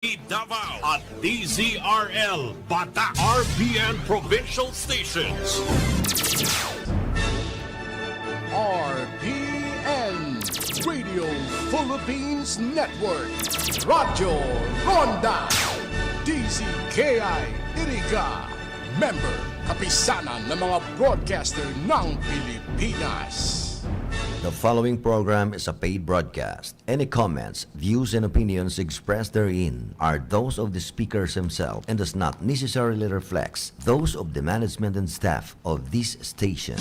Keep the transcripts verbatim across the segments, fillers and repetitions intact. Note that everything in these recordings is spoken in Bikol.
Davao at D Z R L Bata, R B N Provincial Stations. R B N Radio Philippines Network, Radyo Ronda, D Z K I Iriga, member, Kapisanan ng mga Broadcaster ng Pilipinas. The following program is a paid broadcast. Any comments, views, and opinions expressed therein are those of the speakers himself and does not necessarily reflect those of the management and staff of this station.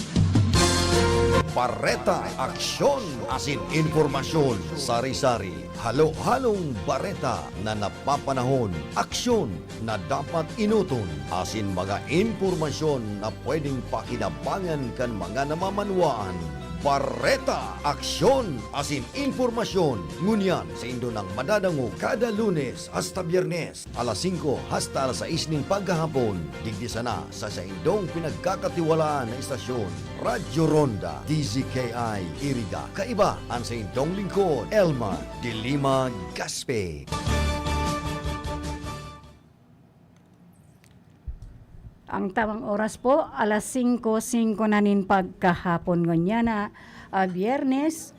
Bareta, aksyon, asin impormasyon, sari-sari, halo-halong bareta na napapanahon, aksyon na dapat inoton, asin mga impormasyon na pwedeng pakinabangan kan mga namamanwaan. Bareta, aksyon, asin impormasyon ngunyan saindo nang madadangog kada Lunes hasta Biyernes, alas singko hasta alas sais nin paghahapon, digdi sana sa saindong pinagkakatiwalaan na istasyon, Radyo Ronda, D Z K I Iriga. Kaiba an saindong lingkod, Elmar de Lima Gaspe. Ang tamang oras po, alas singko, singko na nin pagkahapon ngunyan na, ah, Biyernes,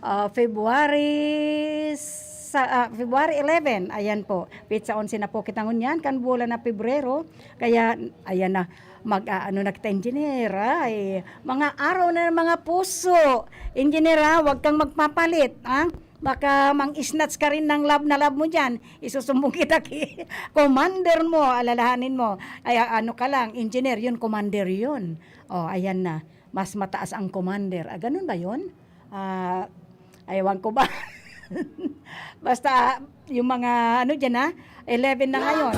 ah, February sa, ah, February eleven. Ayan po, petsa onse na po kita ngunyan kan bulan na Pebrero. Kaya, ayan na, mag-aano na kita, engineer. Ay, mga araw na ng mga puso. Engineer, ha, huwag kang magpapalit, ha? Baka mang-snatch ka rin ng love na love mo dyan. Isusumbong kita kay commander mo, alalahanin mo. Ay, a-, ano ka lang, engineer yun, commander yun. Oh, ayan na. Mas mataas ang commander. Ah, ganun ba yun? Ah, ewan ko ba? Basta, yung mga, ano dyan, ha? Eleven na ngayon.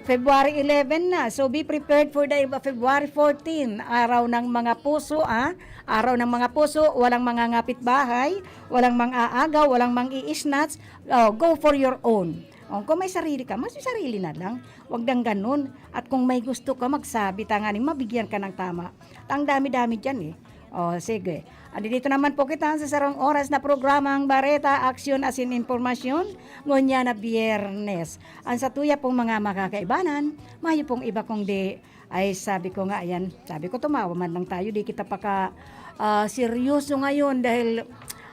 February eleven na. So, be prepared for the February fourteen. Araw ng mga puso, ah. Araw ng mga puso, walang mga ngapit bahay, walang mang-aagaw, walang mang-i-snatch. Oh, go for your own. Oh, kung may sarili ka, mas may sarili na lang. Wag nang ganun. At kung may gusto ka, magsabi, tanganing mabigyan ka ng tama. Ang dami-dami dyan eh. Oh, sige. Andito naman po kita sa sarong oras na programang Bareta, Aksyon, asin Impormasyon. Ngunyan na Biyernes. Ang satuya pong mga makakaibanan, mayo pong iba kundi, ay sabi ko nga, ayan, sabi ko tumawa man lang tayo, di kita paka, ah, seryoso ngayon dahil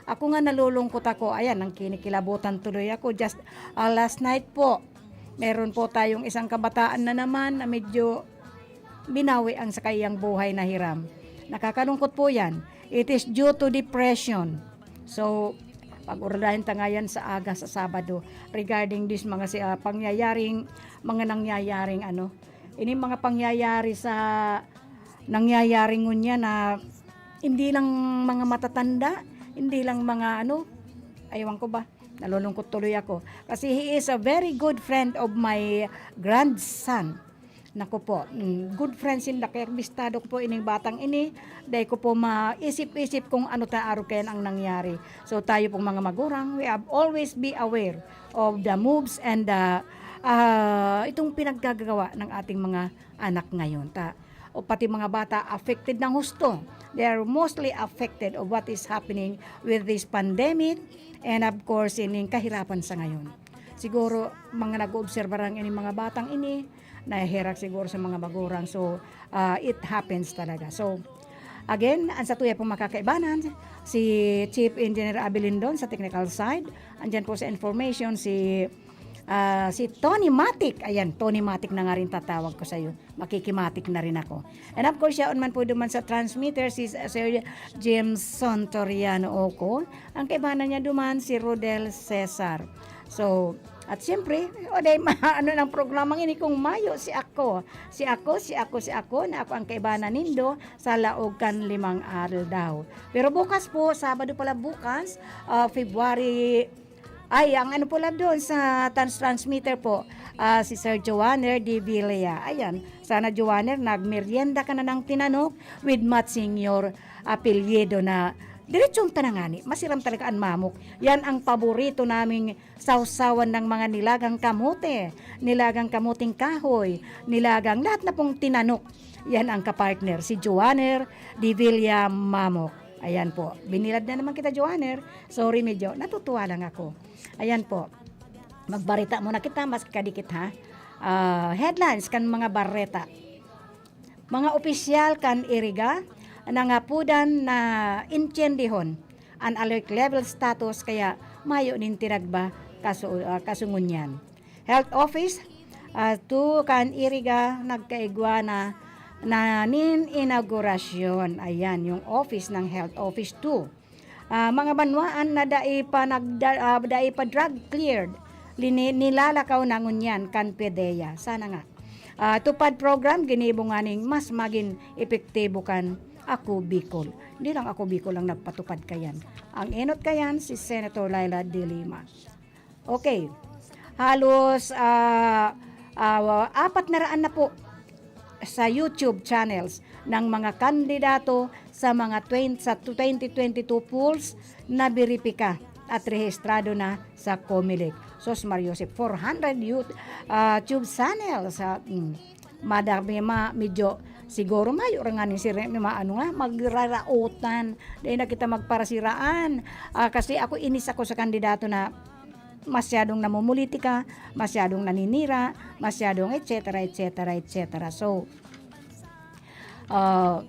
ako nga nalulungkot ako. Ayan, ang kinikilabutan tuloy ako. Just, ah, last night po, meron po tayong isang kabataan na naman na medyo binawi ang sa kayang buhay na hiram. Nakakalungkot po yan. It is due to depression. So, pag-urulayan ta ngayon sa aga sa Sabado regarding this mga si, ah, pangyayaring, mga nangyayaring ano, ini mga pangyayari sa nangyayari ngunyan na hindi lang mga matatanda, hindi lang mga ano, aywan ko ba, nalulungkot tuloy ako. Kasi he is a very good friend of my grandson. Naku po, mm, good friends sinda. Kaya bistado ko po ining batang ini, dai ko po maisip-isip kung ano ta aro kayan ang nangyari. So tayo pong mga magurang, we have always be aware of the moves and the, ah, itong pinaggagawa ng ating mga anak ngayon. Ta, o pati mga bata affected ng husto. They are mostly affected of what is happening with this pandemic and of course, ining kahirapan sa ngayon. Siguro, mga nag-oobserba lang ini mga batang ini, naheherak siguro sa mga magurang. So, ah, it happens talaga. So, again, ang satuya pong makakaibanan, si Chief Engineer Abby Lindon sa technical side. Andyan po sa information si, ah, si Tony Matic. Ayan, Tony Matic na nga rin tatawag ko sa'yo. Makikimatik na rin ako. And of course, yaon man po duman sa transmitter, si Sir Jameson Toriano Oco. Ang kaibanan niya duman, si Rodel Cesar. So, at siyempre, o day, ma-, ano ng programang ini kung mayo, si ako. Si ako, si ako, si ako, na ako ang kaibanan nindo sa laog kan limang aldaw. Pero bukas po, Sabado pala bukas, ah, February, ay, ang ano pala doon sa trans-, transmitter po, ah, si Sir Joanner de Villa. Ayan, sana Joanner, nagmerienda ka na ng tinanok with matching your apelyido na diretsong tanangani. Masiram talaga ang mamok. Yan ang paborito naming sawsawan ng mga nilagang kamote, nilagang kamoteng kahoy, nilagang lahat na pong tinanok. Yan ang kapartner, si Joanner de Villa Mamok. Ayan po. Binilad na naman kita, Joanner. Sorry, medyo natutuwa lang ako. Ayan po. Magbareta muna kita, mas kadikit ha. Ah, headlines kan mga bareta. Mga opisyal kan Iriga nangapudan na intyendihon an alert level status kaya mayo nin tinagba kasu-, ah, kasungon niyan. Health Office ah, two kan Iriga nagkaigwa na, na nin inaugurasyon. Ayan, yung office ng Health Office two. Ah, mga banwaan na dai pa nagda-, ah, dai pa drug cleared, lini-, nilalakaw na ngunyan kan PDEA. Sana nga. Ah, tupad program, ginibo nganing mas magin epektibo kan Ako Bicol. Hindi lang Ako Bicol ang nagpatupad kayan. Ang enot kayan, si Senator Leila de Lima. Okay. Halos, ah, ah, apat na raan na po sa YouTube channels ng mga kandidato sa mga twen-, sa twenty twenty-two polls na beripika at rehistrado na sa Comelec. Sos Mario Joseph, four hundred YouTube, ah, tube channels, ah, mm. Madami ma-, medyo siguro mayo ra nga ni sir, may maano nga, magraraotan. Dahil na kita magparasiraan. Ah, kasi ako, inis ako sa kandidato na masyadong namumulitika, masyadong naninira, masyadong et cetera, et cetera, et cetera. So, ah,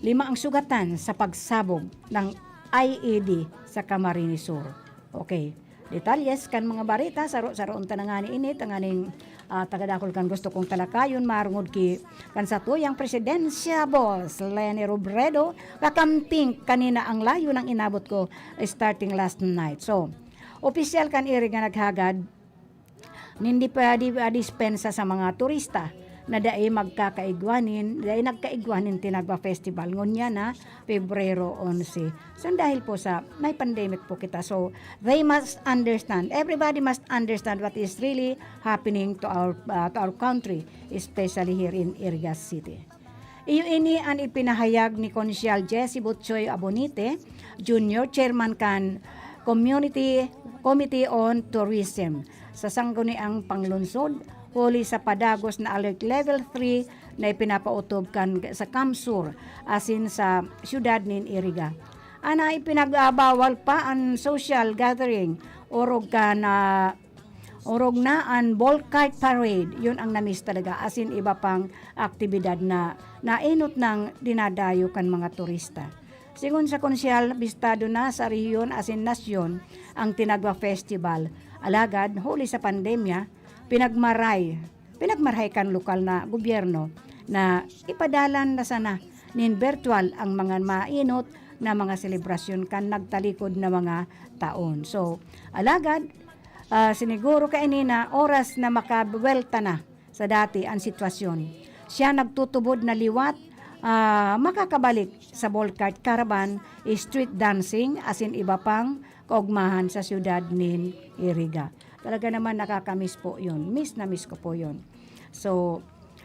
lima ang sugatan sa pagsabog ng I E D sa Camarines Sur. Okay. Detalles kan mga bareta, saro-saro unta na ngani ini, tanganing, ah, tagadakul kan gusto kong talakayon, marungod ki kan satuyang presidensya, Boss Leni Robredo, kakamping kanina ang layo ng inabot ko starting last night. So, opisyal kan Iriga naghagad, nin di pa, di, ah, dispensa sa mga turista na dai magkakaigwanin, dai nagkaigwanin Tinagba Festival ngunyan na Pebrero onse. So, dahil po sa may pandemic po kita. So, they must understand. Everybody must understand what is really happening to our, ah, to our country, especially here in Iriga City. Iyo ini an ipinahayag ni Konsyal Jessie Butchoy Abonite Junior, Chairman kan Community Committee on Tourism, sa Sangguniang Panglungsod, huli sa padagos na Alert Level three na ipinapautob kan sa CamSur asin sa siyudad nin Iriga. Ana, ipinagbawal pa an social gathering, orog kan, ah, orog na an ball cart parade, yun ang na-miss talaga, asin iba pang aktibidad na naenot nang dinadayo kan mga turista. Sigon sa Konsyal, bistado na sa rehiyon asin nasyon ang Tinagba Festival. Alagad, huli sa pandemya, pinagmaray, pinagmaray kan lokal na gobyerno na ipadalan na sana nin virtual ang mga maenot na mga selebrasyon kan nagtalikod na mga taon. So, alagad, ah, siniguro kaini na oras na makabuwelta na sa dati an sitwasyon. Siya nagtutubod na liwat, ah, makakabalik sa ball cart caravan, street dancing, asin iba pang kaugmahan sa siyudad nin Iriga. Talaga naman nakakamiss po yun. Miss na miss ko po yun. So,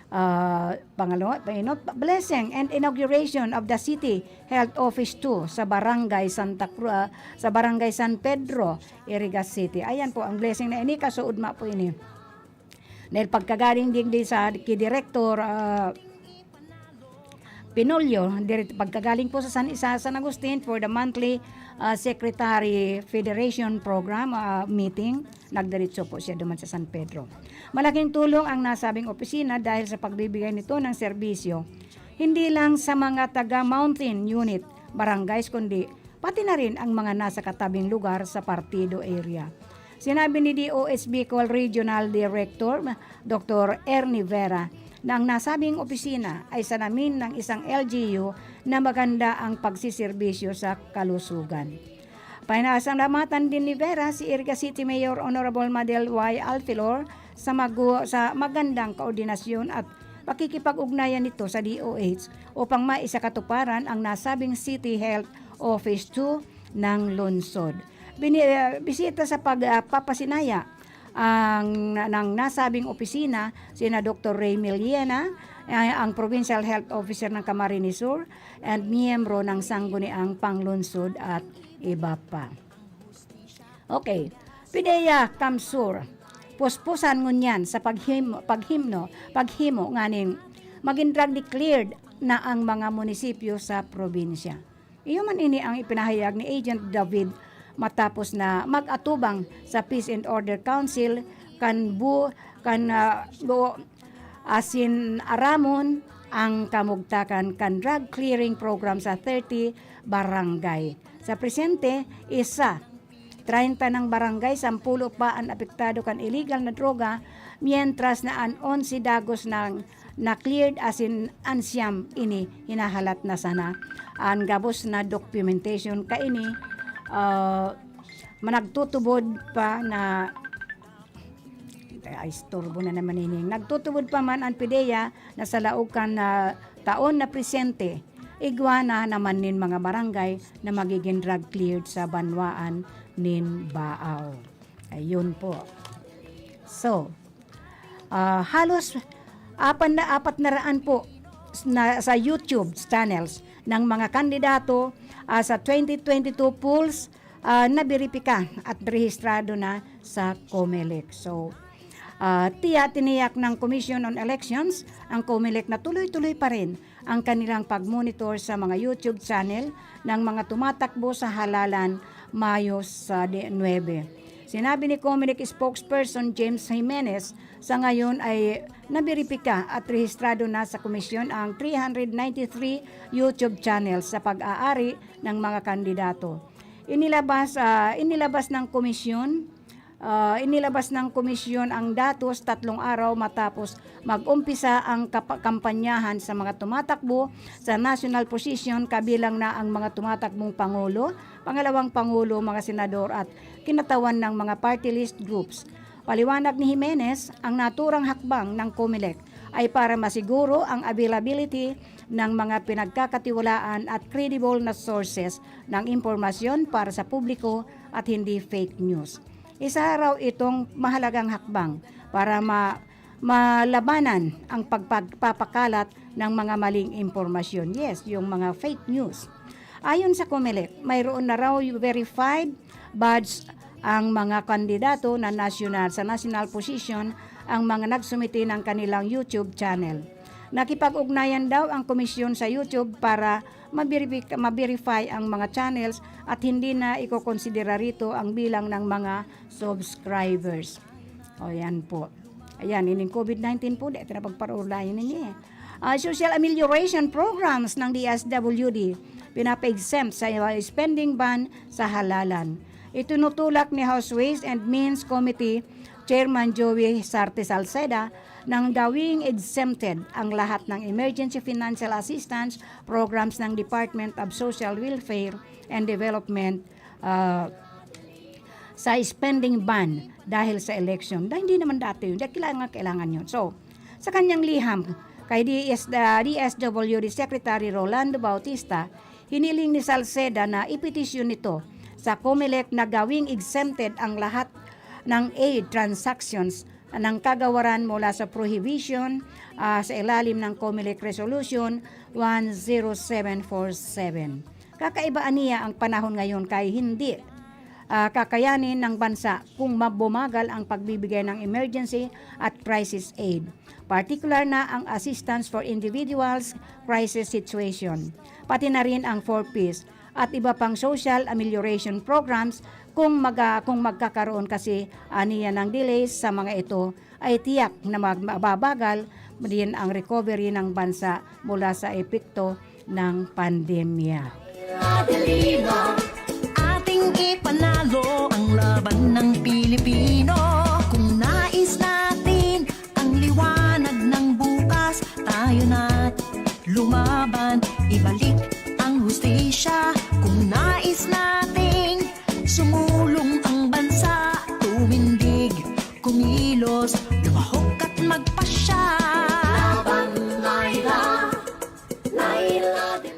ah, pangalawa, painot, blessing and inauguration of the City Health Office two sa Barangay Santa Cruz, ah, sa Barangay San Pedro, Iriga City. Ayan po, ang blessing na ini, kasuod ma po ini. Dahil pagkagaling digdi sa ki Direktor, ah, Pinolyo, diri, pagkagaling po sa San, sa San Agustin for the monthly, ah, Secretary Federation Program, ah, meeting, nagdiretso po siya duman sa San Pedro. Malaking tulong ang nasabing opisina dahil sa pagbibigay nito ng serbisyo, hindi lang sa mga taga Mountain Unit, barangays, kundi pati na rin ang mga nasa katabing lugar sa partido area. Sinabi ni D O H Bicol Regional Director Doktor Ernie Vera na ang nasabing opisina ay sanamin ng isang L G U na maganda ang pagsiserbisyo sa kalusugan. Pinasalamatan din ni Vera si Iriga City Mayor Honorable Madel Y Alfilor sa magu-, sa magandang koordinasyon at pakikipag-ugnayan nito sa D O H upang maisakatuparan ang nasabing City Health Office two ng lungsod. Bini-, ah, bisita sa pag, ah, papasinaya ang, ng nasabing opisina sina Doktor Ray Millena, ah, ang Provincial Health Officer ng Camarines Sur, and miyembro ng Sangguniang Panglungsod at iba pa. Okay. PDEA, CamSur, puspusan ngunyan sa paghim-, paghimno, paghimo nganing magin drug declared na ang mga munisipyo sa probinsya. Iyo man ini ang ipinahayag ni Agent David matapos na mag-atubang sa Peace and Order Council kan bu-, kan, ah, bu-, asin aramon ang kamugtakan kan drug clearing program sa thirty barangay. Sa presente, isa, treinta nang barangay, sampulo pa an apektado kan illegal na droga, mientras na an onse dagos nang na-cleared asin an siyam ini hinahalat na sana. An gabos na documentation kaini, ah, managtutubod pa na, ay, istorbo na naman ini. Nagtutubod pa man an PDEA na sa laog kan, ah, taon na presente, igwa na naman nin mga barangay na magiging drug cleared sa banwaan nin Baao. Ayun po. So, ah, halos apan na, apat na raan po na, sa YouTube channels ng mga kandidato, ah, sa twenty twenty-two polls, ah, naberipika at rehistrado na sa COMELEC. So, ah, tiya-, tiniyak ng Commission on Elections ang COMELEC na tuloy-tuloy pa rin ang kanilang pag-monitor sa mga YouTube channel ng mga tumatakbo sa halalan Mayo sa di-, nuebe. Sinabi ni COMELEC spokesperson James Jimenez, sa ngayon ay naberipika at rehistrado na sa komisyon ang three hundred ninety-three YouTube channels sa pag-aari ng mga kandidato. Inilabas, ah, inilabas ng komisyon, ah, inilabas ng komisyon ang datos tatlong araw matapos mag-umpisa ang kapa-, kampanyahan sa mga tumatakbo sa national position, kabilang na ang mga tumatakbong pangulo, pangalawang pangulo, mga senador at kinatawan ng mga party list groups. Paliwanag ni Jimenez, ang naturang hakbang ng COMELEC ay para masiguro ang availability ng mga pinagkakatiwalaan at credible na sources ng impormasyon para sa publiko at hindi fake news. Isa raw itong mahalagang hakbang para ma-, malabanan ang pagpagpapakalat ng mga maling impormasyon. Yes, yung mga fake news. Ayon sa COMELEC, mayroon na raw verified badge ang mga kandidato na nasyonal, sa national position ang mga nagsumite ng kanilang YouTube channel. Nakipag-ugnayan daw ang komisyon sa YouTube para mabiribik-, ma-verify ang mga channels at hindi na ikokonsidera rito ang bilang ng mga subscribers. O, yan po. Ayan, ining COVID nineteen po, di ito na pagparulayan ninyo eh. Ah, social amelioration programs ng D S W D, pinapa-exempt sa spending ban sa halalan. Itinutulak ni House Ways and Means Committee Chairman Joey Sarte Salceda nang gawing exempted ang lahat ng emergency financial assistance programs ng Department of Social Welfare and Development, ah, sa spending ban dahil sa election. Da-, hindi naman dati yun. Dahil kailangan, kailangan yun. So, sa kanyang liham, kay D S, ah, D S W D Secretary Rolando Bautista, hiniling ni Salceda na ipetisyon nito sa COMELEC na gawing exempted ang lahat ng aid transactions ng kagawaran mula sa prohibition, ah, sa ilalim ng COMELEC Resolution one zero seven four seven. Kakaiba aniya ang panahon ngayon kay hindi, ah, kakayanin ng bansa kung ma-, bumagal ang pagbibigay ng emergency at crisis aid, partikular na ang assistance for individuals crisis situation, pati na rin ang four Ps at iba pang social amelioration programs kung maga-, kung magkakaroon kasi aniya ng delays sa mga ito ay tiyak na mag-, mababagal din ang recovery ng bansa mula sa epekto ng pandemya. Ating ipanalo ang laban ng Pilipino. Kung nais natin ang liwanag ng bukas, tayo na't lumaban. Ibalik ang hustisya. Kung nais nating sumulong ang bansa, tumindig, kumilos, lumahok at magpasya. Laban, Laila, Laila.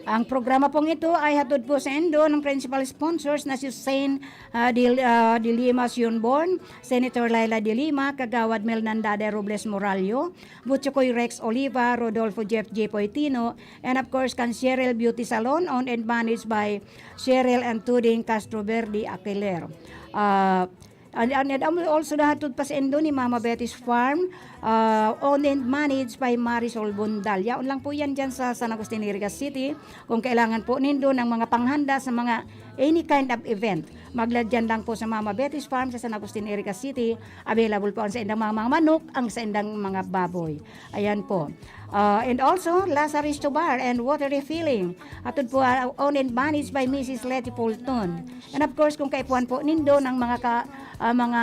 Ang programa pong ito ay hatod po sa indo ng principal sponsors na si Saint, ah, Dil-, ah, De Lima Sionborn, Senator Laila De Lima, Kagawad Mel Nandada Robles Morallo, Butchokoy Rex Oliva, Rodolfo Jeff J. Poitino, and of course, kan Cheryl Beauty Salon, owned and managed by Cheryl and Tuding Castro Verde Aquiler. Ah, and, and, and also nahatod pa sa indo ni Mama Betty's Farm, ah, owned and managed by Marisol Bundal. Yaon lang po yan dyan sa San Agustin, Iriga City. Kung kailangan po nindo ng mga panghanda sa mga any kind of event. Magladyan lang po sa Mama Betty's Farm sa San Agustin, Iriga City. Available po ang saindang mga, mga manok, ang saindang mga baboy. Ayan po. Ah, and also, Lazarus to Bar and water refilling. Atod po, ah, owned and managed by Missus Letty Fulton. And of course, kung kaipuhan po nindo ng mga ka-, ah, mga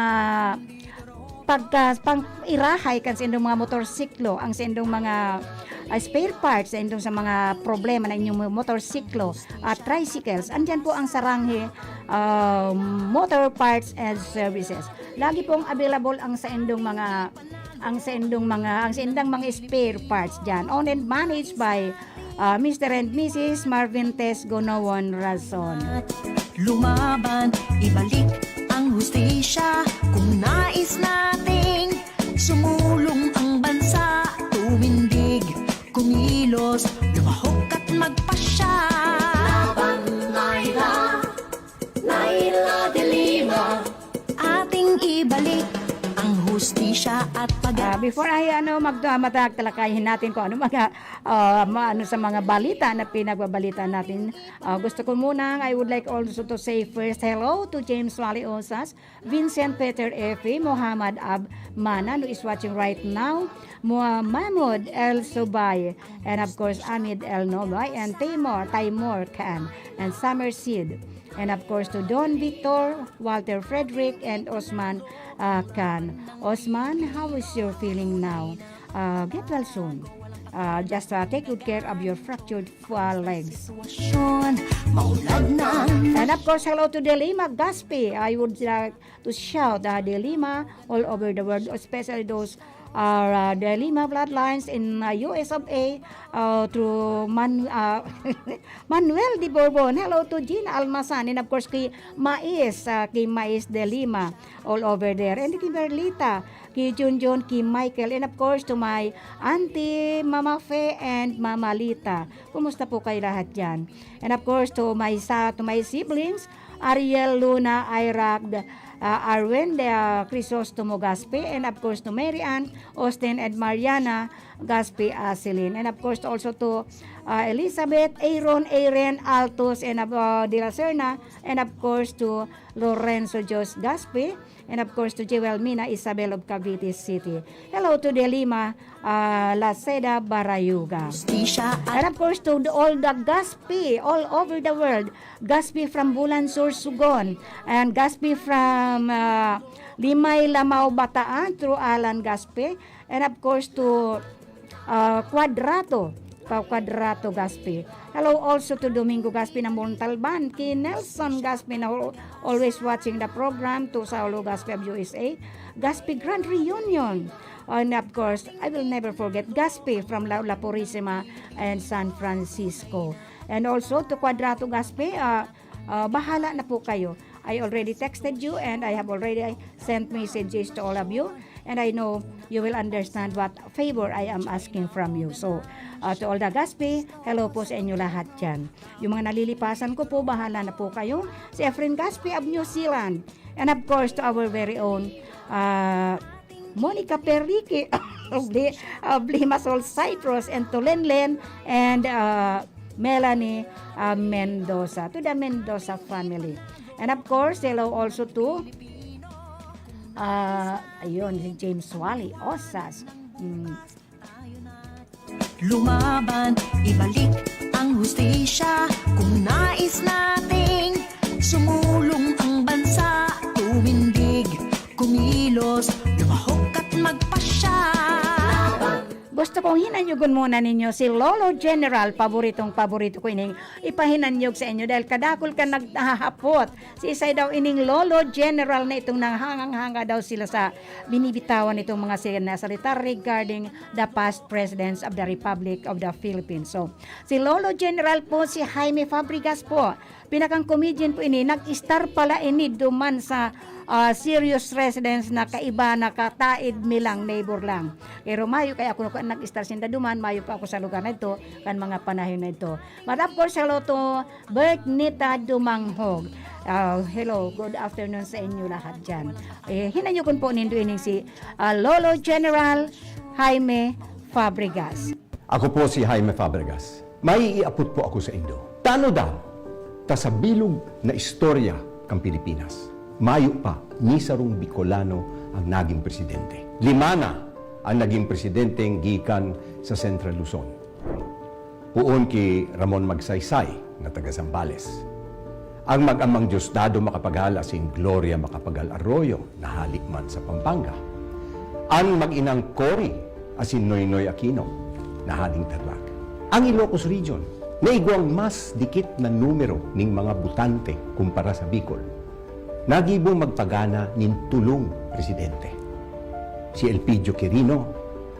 pagka-, pang-irahay kan sa indong mga motorsiklo, ang sa indong mga, ah, spare parts, sa indong sa mga problema na inyong motorsiklo at tricycles, andyan po ang Saranghe, ah, Motor Parts and Services. Lagi pong available ang sa indong mga, ang sa indong mga, ang sa indang mga spare parts dyan. Owned and managed by, ah, Mister and Missus Marvin Tesgo Noon Razon. Lumaban, ibalik ang hustisya. Kung nais nating sumulong ang bansa, tumindig, kumilos, lumahok at magpasya. Laban, Naila, Naila de Lima. Ating ibalik ang hustisya at pag- Ah, before I, ano, mag-, ah, matag-, talakayin natin kung ano mga, ah, ma-, ano sa mga balita na pinagbabalita natin. Ah, gusto ko muna, I would like also to say first hello to James Wally Osas, Vincent Peter Efe, Muhammad Ab Manan, who is watching right now, Mua-, Mahmoud El Subay, and of course, Amid El Nobay, and Timor, Timor Khan, and Summer Seed, and of course, to Don Victor, Walter Frederick, and Osman, uh, Khan. Osman, how is your feeling now? Uh, get well soon. Uh, just, uh, take good care of your fractured, uh, legs. Sitwasyon, maulad na. And of course, hello to Delima Gaspi. I would like to shout, uh, Delima all over the world, especially those are, uh, Delima bloodlines in, uh, U S of A, uh, through Man-, uh, Manuel de Bourbon. Hello to Gina Almasan. And of course, kay Mais, uh, kay Mais Delima all over there. And kay Merlita, kay Junjun, kay Michael. And of course, to my auntie, Mama Fe, and Mama Lita. Kumusta po kayo lahat dyan? And of course, to my sa-, to my siblings, Ariel, Luna, Irag, ah, Arwen, ah, Crisostomo Gaspi, and of course to Mary Ann, Austin, and Mariana Gaspi, ah, Celine. And of course also to, ah, Elizabeth, Aaron, Aaron, Altos, and, ah, De La Serna, and of course to Lorenzo Dios Gaspi, and of course to Jewel Mina Isabel of Cavite City. Hello to Delima, ah, Laceda, Barayuga. Hustisya at And of course to the, all the Gaspi all over the world. Gaspi from Bulansur, Sugon, and Gaspi from, ah, Limay, Lamao, Bataan, through Alan Gaspi, and of course to, ah, Cuadrato, pa Cuadrato Gaspi. Hello also to Domingo Gaspi ng Montalban, kay Nelson Gaspi na al-, always watching the program, to Saulo Gaspi of U S A, Gaspi Grand Reunion, and of course, I will never forget Gaspi from La, La Purisima and San Francisco. And also to Cuadrato Gaspi, ah, ah, bahala na po kayo. I already texted you and I have already sent messages to all of you. And I know you will understand what favor I am asking from you. So, ah, to all the Gaspi, hello po sa inyo lahat dyan. Yung mga nalilipasan ko po, bahala na po kayo. Si Efren Gaspi of New Zealand. And of course, to our very own, ah, Monica Perrique of Li-, of Limassol, Cyprus, and to Lenlen and, ah, Melanie, ah, Mendoza, to the Mendoza family. And of course, hello also to, ah, ayun, si James Wally Osas. Mm. Lumaban, ibalik ang hustisya. Kung nais nating sumulong ang bansa, tumindig, kumilos, lumahok at magpasya. Gusto kong hinanyugon muna ninyo si Lolo General, paboritong paborito ko ining ipahinanyog sa inyo dahil kadakul kan naghahapot. Siisay daw ining Lolo General na itong nanghangang-hanga daw sila sa binibitawan nitong mga sinasalita regarding the past presidents of the Republic of the Philippines. So, si Lolo General po, si Jaime Fabregas po, pinakang comedian po ini, nag-star pala ini duman sa, ah, Sirius Residence na kaiba, na kataid mi lang, neighbor lang. Pero mayo kaya ako nag-star sinda duman, mayo pa ako sa lugar na ito, kan mga panahon na ito. But of course, hello to Bert Nita Dumanghog. Ah, hello, good afternoon sa inyo lahat dyan. Eh, hinanyugon po nindo ining si, ah, Lolo General Jaime Fabregas. Ako po si Jaime Fabregas. May iapot po ako sa indo. Tano daw? Ta sa bilog na istorya kan Pilipinas, mayo pa ni sarong Bicolano ang nagin presidente. Lima na ang nagin presidenteng gikan sa Central Luzon. Poon ki Ramon Magsaysay na taga Zambales. Ang mag-amang Diosdado Macapagal asin Gloria Macapagal Arroyo na hali man sa Pampanga. An mag-inang Cory asin Noynoy Aquino na haling Tarlac. Ang Ilocos Region, na igwang mas dikit na numero nin mga botante kumpara sa Bicol, nagibong magpagana nin tolong presidente. Si Elpidio Quirino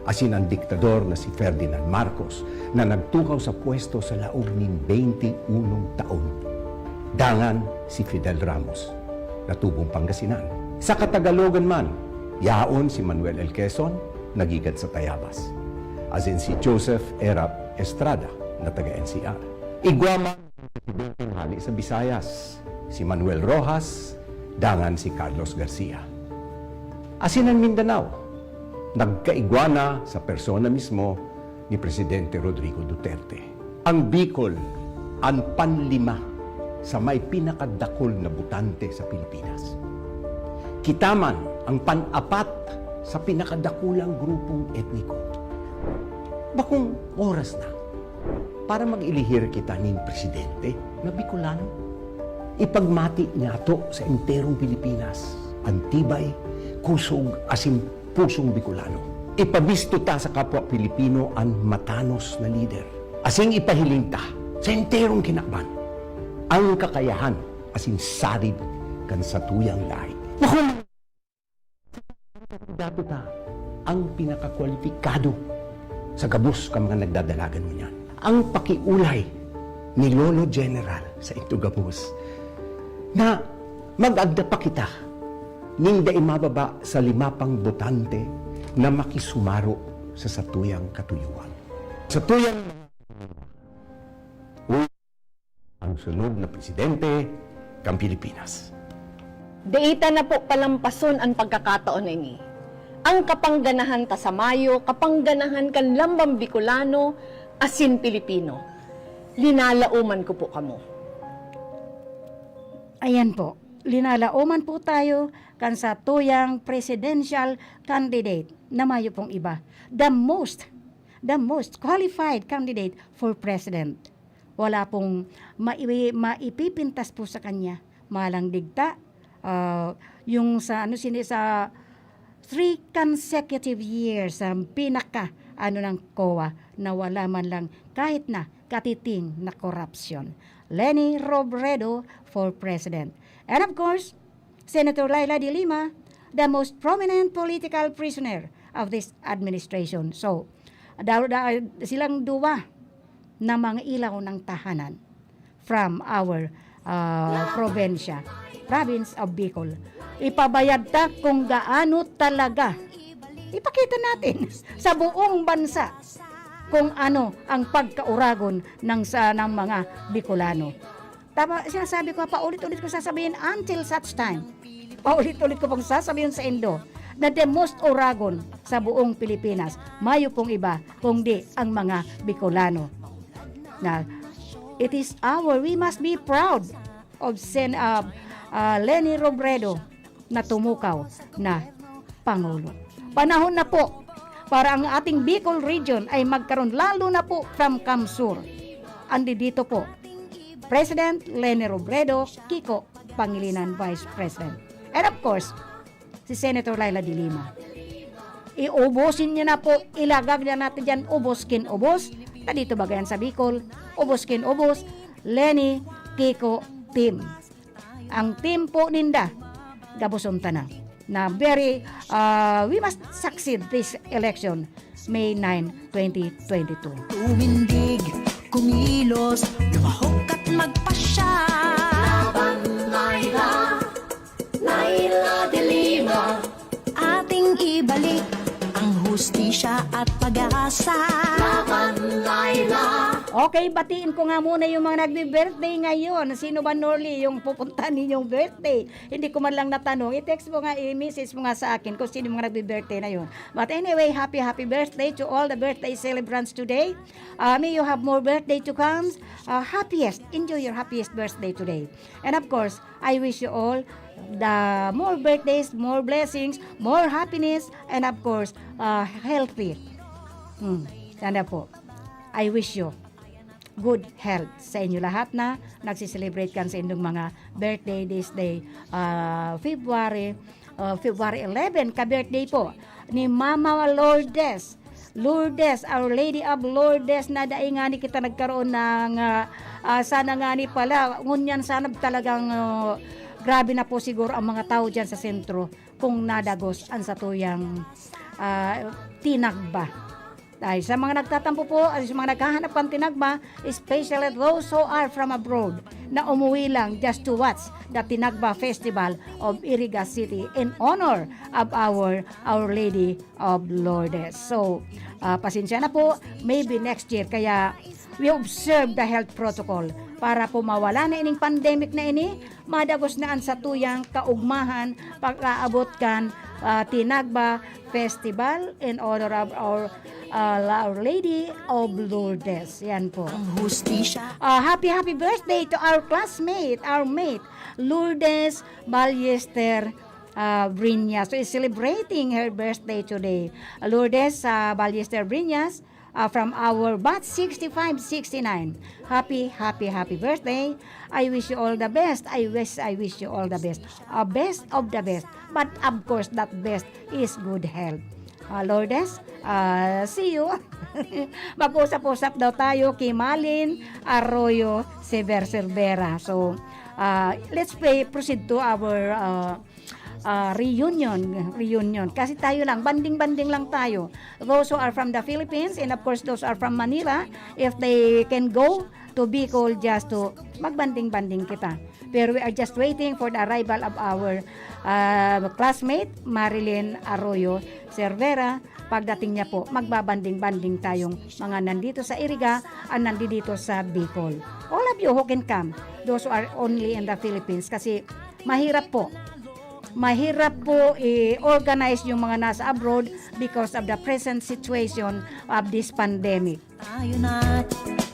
asin an diktador na si Ferdinand Marcos na nagtukaw sa pwesto sa laog nin beinte unong taon. Dangan si Fidel Ramos na tubong Pangasinan. Sa Catagalogan man, yaon si Manuel L. Quezon na gikan sa Tayabas, asin si Joseph Erap Estrada na taga N C R. Igwa man presidenteng hali sa Visayas, si Manuel Roxas, dangan si Carlos Garcia. Asin an Mindanao, nagkaigwa na sa persona mismo ni Presidente Rodrigo Duterte. Ang Bicol, an panlima sa may pinakadakul na botante sa Pilipinas. Kita man ang pan-apat sa pinakadakulang grupong etniko. Bakong oras na para mag-elihir kita nin presidente na Bicolano. Ipagmati niyato sa enterong Pilipinas an tibay, kusog, asin pusong Bicolano. Ipabisto ta sa kapwa Pilipino an matanos na lider. Asin ipahiling ta sa enterong kinaban ang kakayahan asin sarig kan satuyang lahi. Naku, dato ta ang pinakakwalipikado sa gabos kan mga nagdadalagan ngunyan. Ang pakiolay ni Lolo General sa Ito Gabos na mag-agda pa kita nin dai mababa sa lima pang botante na makisumaro sa satuyang katuyohan. Satuyang ang sunod na presidente kan Pilipinas. Dai ta na po palampason an pagkakataon na ini. Ang kapangganahan ta sa mayo, kapangganahan kan lambang Bicolano asin Pilipino. Linalaoman ko po kamo. Ayan po, linalaoman po tayo kan satuyang presidential candidate na mayo pong iba. The most, the most qualified candidate for president. Wala pong mai-, maipipintas po sa kanya. Malang digta, ah, yung sa, ano, sini-, sa three consecutive years, ang pinaka, ano, ng COA na wala man lang kahit na katiting na korupsyon. Leni Robredo for president. And of course, Senator Leila de Lima, the most prominent political prisoner of this administration. So, daw, da-, silang duwa na mga ilaw ng tahanan from our, ah, probinsya, province of Bicol. Ipabayad ta kung gaano talaga. Ipakita natin sa buong bansa kung ano ang pagkauragon ng sa-, ng mga Bicolano. Tama, sinasabi ko, paulit-ulit ko sasabihin until such time. Paulit-ulit ko pong sasabihin sa indo na the most uragon sa buong Pilipinas, mayo pong iba kundi ang mga Bicolano. Na, it is our, we must be proud of Sen-, uh, uh, Leni Robredo na tumukaw na Pangulo. Panahon na po para ang ating Bicol Region ay magkaroon, lalo na po from CamSur. Andi dito po, President Leni Robredo, Kiko Pangilinan, Vice President. And of course, si Senator Leila de Lima. Iubusin niya na po, ilagag niya natin dyan, ubos kin ubos. Ta dito baga yan sa Bicol, ubos kin ubos, Leni, Kiko, team. Ang team po ninda, gabuson ta na, na very, ah, we must succeed this election, May nine, twenty twenty-two. Tumindig, kumilos, lumahok at magpasya. Laban, Laila, Laila de Lima. Ating ibalik ang hustisya at pag-asa. Laban, Laila. Okay, batiin ko nga muna yung mga nagbe-birthday ngayon. Sino ba, Norly, yung pupunta ninyong birthday? Hindi ko man lang natanong. I-text mo nga, i-message mo nga sa akin kung sino yung mga nagbe-birthday na yun. But anyway, happy, happy birthday to all the birthday celebrants today. Uh, may you have more birthday to come. Uh, happiest, enjoy your happiest birthday today. And of course, I wish you all the more birthdays, more blessings, more happiness, and of course, uh, healthy. Hmm, sana po. I wish you good health sa inyo lahat na nagsiselebrate kan sa inyong mga birthday this day, ah, February, ah, February eleven, ka-birthday po ni Mama Lourdes. Lourdes, Our Lady of Lourdes, na dai ngani kita nagkaroon ng, ah, ah, sana ngani pala, ngunyan sana talagang, ah, grabe na po siguro ang mga tao dyan sa sentro kung nadagos ang satuyang, ah, tinagba. Ay, sa mga nagtatampo po, ay, sa mga naghahanap ng tinagba, especially those who are from abroad, na umuwi lang just to watch the Tinagba Festival of Iriga City in honor of our Our Lady of Lourdes. So, ah, pasensya na po, maybe next year, kaya we observe the health protocol para po mawala na ining pandemic na ini, madagos na ang satuyang kaugmahan pag-aabot kan, ah, Tinagba Festival in honor of our, ah, Our Lady of Lourdes. Yan po. Ang hustisya. Ah, happy, happy birthday to our classmate, our mate, Lourdes Ballester, ah, Briñas, who is celebrating her birthday today. Lourdes, ah, Ballester Briñas, ah, from our batch sixty-five sixty-nine. Happy, happy, happy birthday. I wish you all the best. I wish, I wish you all the best. Ah, best of the best. But of course, that best is good health. Ah, Lourdes, ah, see you. Mag-usap-usap daw tayo kay Malin Arroyo Sever Cervera. So, ah, let's play, proceed to our, ah, ah, reunion, reunion. Kasi tayo lang, banding-banding lang tayo. Those who are from the Philippines and of course those who are from Manila, if they can go to Bicol just to magbanding-banding kita. Pero we are just waiting for the arrival of our, ah, classmate, Marilyn Arroyo Cervera. Pagdating niya po, magbabanding-banding tayong mga nandito sa Iriga and nandito sa Bicol. All of you who can come, those who are only in the Philippines, kasi mahirap po. Mahirap po i-organize yung mga nasa abroad because of the present situation of this pandemic. Tayo na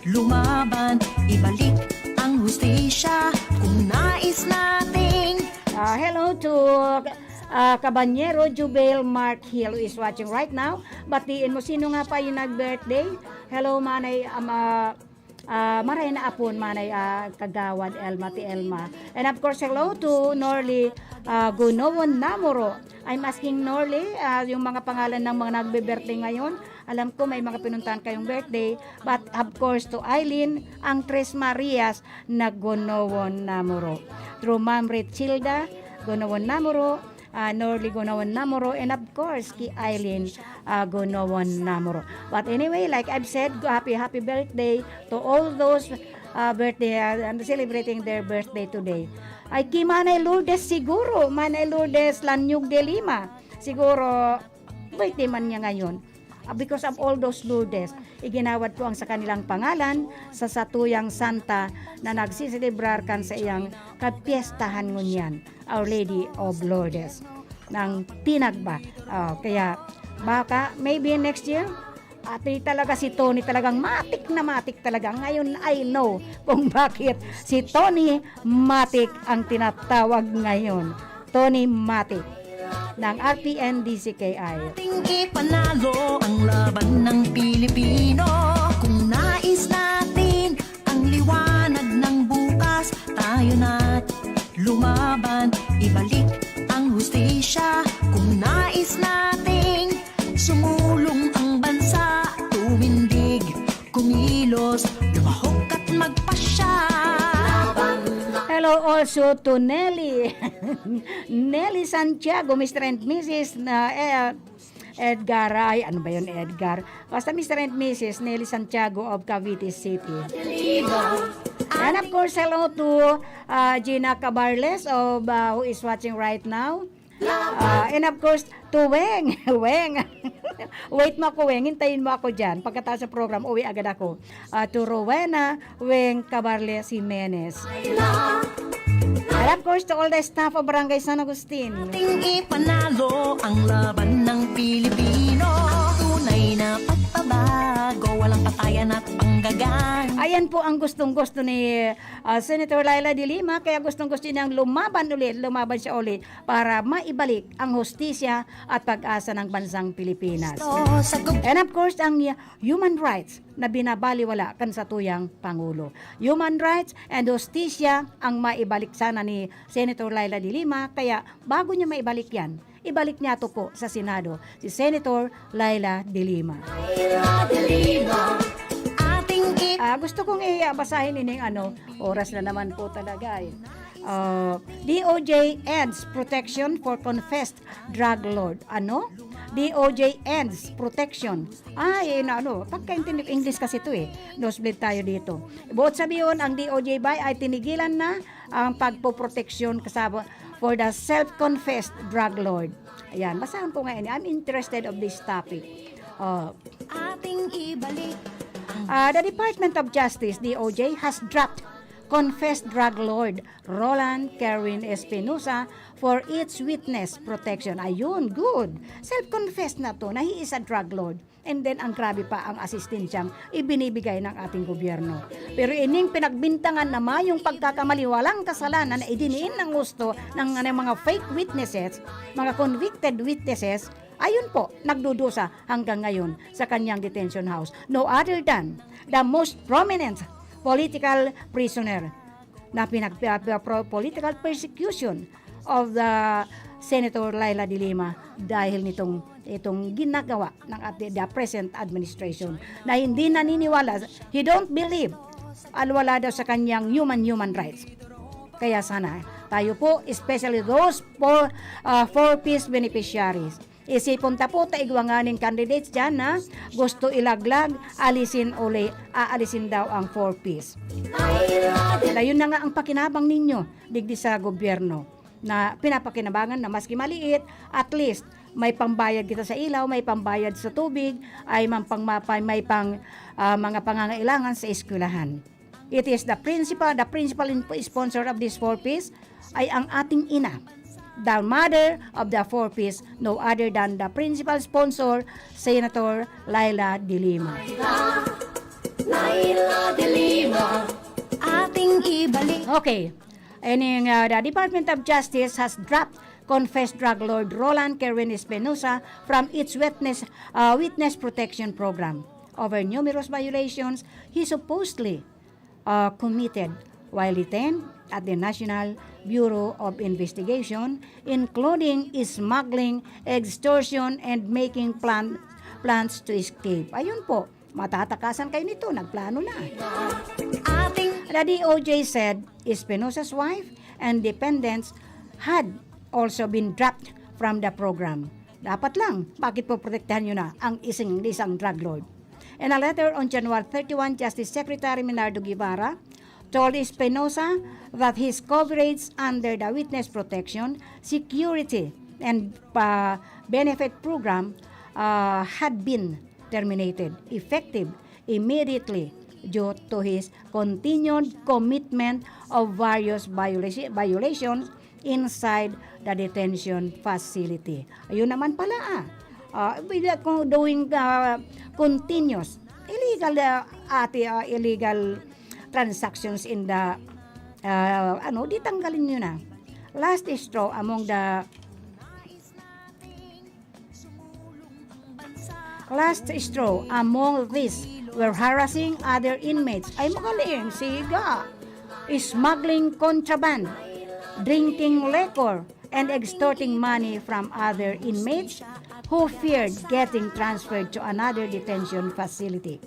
lumaban, ibalik ang hustisya kung nais nating Ah, hello to, ah, Kabanyero Jubel Mark Hill, who is watching right now. Batiin mo, sino nga pa yung nag-birthday? Hello, Manay, um, ah, ah, maray na apon, Manay, ah, Kagawad Elma, ti Elma. And of course, hello to Norly, ah, Gunowon Namoro. I'm asking Norly, ah, yung mga pangalan ng mga nagbe-birthday ngayon. Alam ko may mga pinuntahan kayong birthday. But of course, to Eileen, ang Tres Marias na Gunowon Namoro. Through Ma'am Richilda Gunowon Namoro, ah, Norly Gunowon Namoro, and of course, kay Eileen, ah, Gunowon Namoro. But anyway, like I've said, go-, happy, happy birthday to all those, ah, birthday, ah, and celebrating their birthday today. Ay, kay Manay Lourdes siguro, Manay Lourdes Lanyog de Lima. Siguro, birthday man niya ngayon. Ah, because of all those Lourdes, iginawad ko ang sa kanilang pangalan sa satuyang santa na nagsiselebrar kan sa iyang kapiestahan ngunyan, Our Lady of Lourdes, ng Tinagba. Ah, kaya baka maybe next year, ati talaga si Tony talagang matik na matik talaga. Ngayon, I know kung bakit si Tony Matik ang tinatawag ngayon. Tony Matik ng R P N D C K I. Ating ipanalo ang laban ng Pilipino. Kung nais natin ang liwanag ng bukas, tayo na lumaban, ibalik ang hustisya. Kung nais nating sumulong ang bansa, tumindig, kumilos, lumahok at magpasya. Hello also to Nelly. Nelly Santiago, Mister and Missus na, eh, Edgar, ay, ano ba yun, Edgar? Basta Mister and Missus Nelly Santiago of Cavite City. And of course, hello to, ah, Gina Cabarles of, ah, who is watching right now. Ah, and of course, to Weng. Weng. Wait mo ako, Weng. Hintayin mo ako dyan. Pagkatapos sa program, uwi agad ako. Ah, to Rowena Weng Cabarles Jimenez. And of course, to all the staff of Barangay San Agustin. Ating ipanalo ang laban ng Pilipino. Tunay na pagbabago, walang patayan at panggagan. Ayan po ang gustong-gusto ni ah, Senator Leila de Lima, kaya gustong-gusto niyang lumaban ulit, lumaban siya ulit para maibalik ang hustisya at pag-asa ng bansang Pilipinas. And of course, ang human rights na binabaliwala kan satuyang Pangulo. Human rights and hustisya ang maibalik sana ni Senator Leila de Lima, kaya bago niya maibalik yan, ibalik niya to po sa Senado si Senator Leila de Lima. Leila de Lima, ating i- Ah, gusto kong ibasahin ining ano, oras na naman po talaga eh. Ah, D O J ends protection for confessed drug lord. Ano? D O J ends protection. Ay, na ano, pagkaintindi ko, English kasi ito eh. Nosebleed tayo dito. Buot sabihin, ang D O J ba ay tinigilan na ang pagpoproteksyon kasama for the self-confessed drug lord. Ayan, basahan ko ngayon. I'm interested of this topic. Oh. Ating ibalik. Ah, the Department of Justice, D O J, has dropped confessed drug lord Roland Kerwin Espinosa for its witness protection. Ayun, good. Self-confessed na to na he is a drug lord. And then, ang grabe pa ang asistensyang ibinibigay ng ating gobyerno. Pero ining pinagbintangan na mayong pagkakamali, walang kasalanan na idiniin ng gusto ng, ng mga fake witnesses, mga convicted witnesses, ayun po, nagdudusa hanggang ngayon sa kanyang detention house. No other than the most prominent political prisoner na pinag-, political persecution of the Senator Leila de Lima dahil nitong itong ginagawa ng at the present administration na hindi naniniwala, he don't believe, alwala daw sa kanyang human human rights. Kaya sana tayo po, especially those for uh, four Ps beneficiaries, isipon ta po ta igwa nganing candidates dyan na gusto ilaglag, alisin uli, aalisin daw ang four Ps. Dayon na nga ang pakinabang ninyo digdi sa gobyerno na pinapakinabangan na maski maliit, at least may pambayad kita sa ilaw, may pambayad sa tubig, ay mang pang, may pang ah, mga pangangailangan sa eskwelahan. It is the principal, the principal in- sponsor of this four Ps ay ang ating ina, the mother of the four Ps, no other than the principal sponsor, Senator Leila de Lima. Leila de Lima, ating ibalik. Okay. Ining uh, the Department of Justice has dropped confessed drug lord Roland Kerwin Espinosa from its witness, uh, witness protection program over numerous violations he supposedly uh, committed while detained at the National Bureau of Investigation, including smuggling, extortion, and making plan, plans to escape. Ayun po, matatakasan kayo nito, nagplano na. Ating The D O J said Espinosa's wife and dependents had also been dropped from the program. Dapat lang, bakit po protektahan nyo na ang isang, isang drug lord? In a letter on January thirty-one, Justice Secretary Menardo Guevara told Espinosa that his coverage under the witness protection, security, and uh, benefit program uh, had been terminated effective immediately due to his continued commitment of various violation, violations inside the detention facility. Ayun naman pala ah. Uh, kung doing uh, continuous illegal uh, ati uh, illegal transactions in the uh, ano, di tanggalin niyo na. Last straw among the Last straw among these were harassing other inmates. Ay, magaling, siga. Smuggling contraband, drinking liquor, and extorting money from other inmates who feared getting transferred to another detention facility.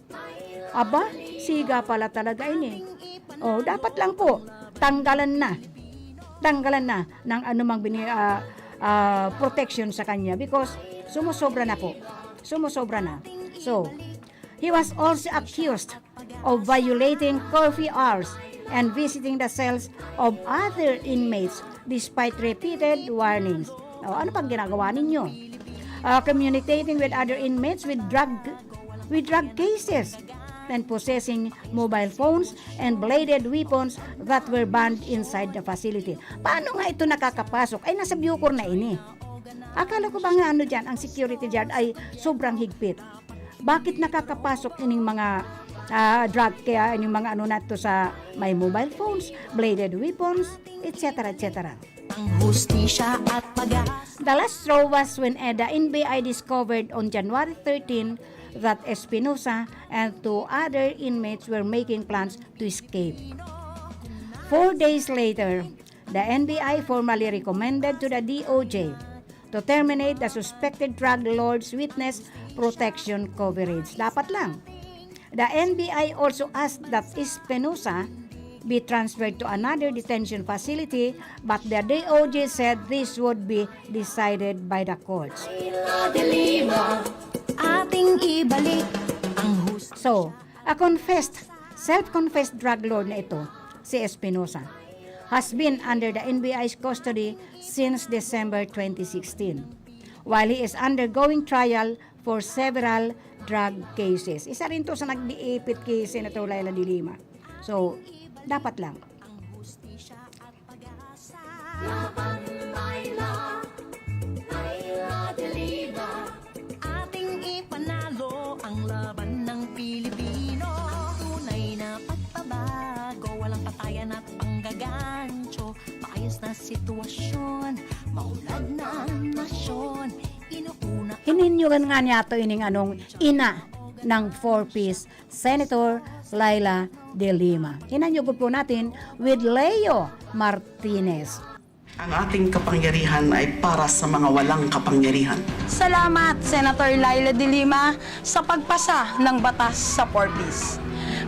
Aba, siga pala talaga ini. Oh, dapat lang po, tanggalan na. Tanggalan na ng anumang bini, ah, ah, protection sa kanya because sumusobra na po. Sumusobra na. So, he was also accused of violating curfew hours and visiting the cells of other inmates despite repeated warnings. O, ano pang ginagawa ninyo? uh, communicating with other inmates with drug, with drug cases, and possessing mobile phones and bladed weapons that were banned inside the facility. Paano nga ito nakakapasok? Ay, nasa Bucor na ini. Akala ko ba nga ano dyan, ang security dyan ay sobrang higpit. Bakit nakakapasok ining mga ah, drug, kaya ining mga ano na to sa may mobile phones, bladed weapons, et cetera, et cetera? Ang hustisya at pag-asa. The last straw was when, eh, the N B I discovered on January thirteen that Espinosa and two other inmates were making plans to escape. Four days later, the N B I formally recommended to the D O J to terminate the suspected drug lord's witness protection coverage. Dapat lang. The N B I also asked that Espinosa be transferred to another detention facility, but the D O J said this would be decided by the courts. Laila de Lima, ating ibalik ang hus- So, a confessed, self-confessed drug lord na ito, si Espinosa, has been under the N B I's custody since December twenty sixteen, while he is undergoing trial for several drug cases. Isa rin to sa nag-iipit kay Senator Laila de Lima. So, dapat lang. Laban, Laila, Laila de Lima. Ating ipanalo ang laban ng Pilipino. Tunay na pagbabago, walang patayan at panggagancho. Maayos na sitwasyon, maunlad na nasyon. Inuuna Hininyugan nga niya to ining anong ina ng four Ps, Senator Laila de Lima. Hinanyugon po natin with Leo Martinez. Ang ating kapangyarihan ay para sa mga walang kapangyarihan. Salamat, Senator Laila de Lima, sa pagpasa ng batas sa four Ps.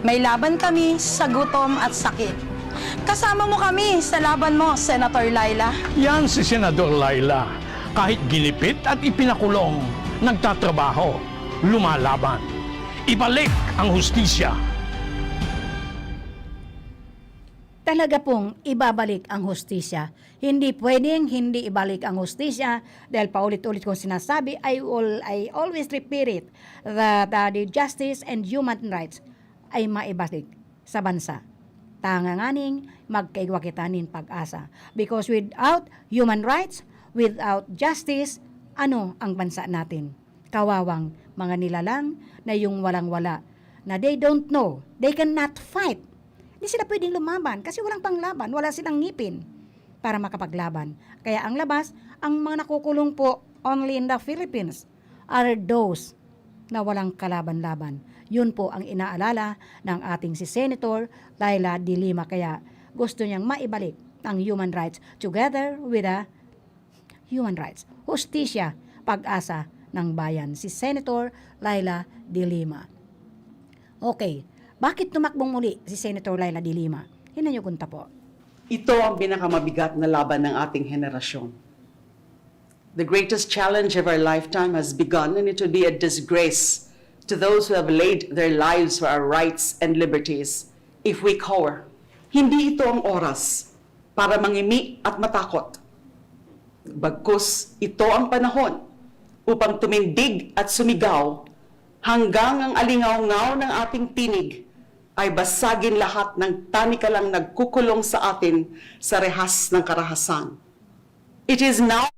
May laban kami sa gutom at sakit. Kasama mo kami sa laban mo, Senator Laila. Yan si Senador Laila. Kahit ginipit at ipinakulong, nagtatrabaho, lumalaban. Ibalik ang hustisya. Talaga pong ibabalik ang hustisya. Hindi pwedeng hindi ibalik ang hustisya dahil paulit-ulit kong sinasabi, I will, I always repeat it, that, uh, the justice and human rights ay maibalik sa bansa. Tanganganing magkaigwa kita nin pag-asa. Because without human rights, without justice, ano ang bansa natin? Kawawang mga nilalang na yung walang-wala, na they don't know, they cannot fight. Di sila pwedeng lumaban kasi walang panglaban, wala silang ngipin para makapaglaban. Kaya ang labas, ang mga nakukulong po only in the Philippines are those na walang kalaban-laban. Yun po ang inaalala ng ating si Senator Laila de Lima. Kaya gusto niyang maibalik ang human rights together with the human rights, hustisya, pag-asa ng bayan, si Senator Laila de Lima. Okay, bakit tumakbong muli si Senator Laila de Lima? Hinanyugon ta po. Ito ang pinakamabigat na laban ng ating henerasyon. The greatest challenge of our lifetime has begun, and it will be a disgrace to those who have laid their lives for our rights and liberties if we cower. Hindi ito ang oras para mangimi at matakot. Bagkus ito ang panahon upang tumindig at sumigaw hanggang ang alingawngaw ng ating tinig ay basagin lahat ng tanikalang nagkukulong sa atin sa rehas ng karahasan. It is now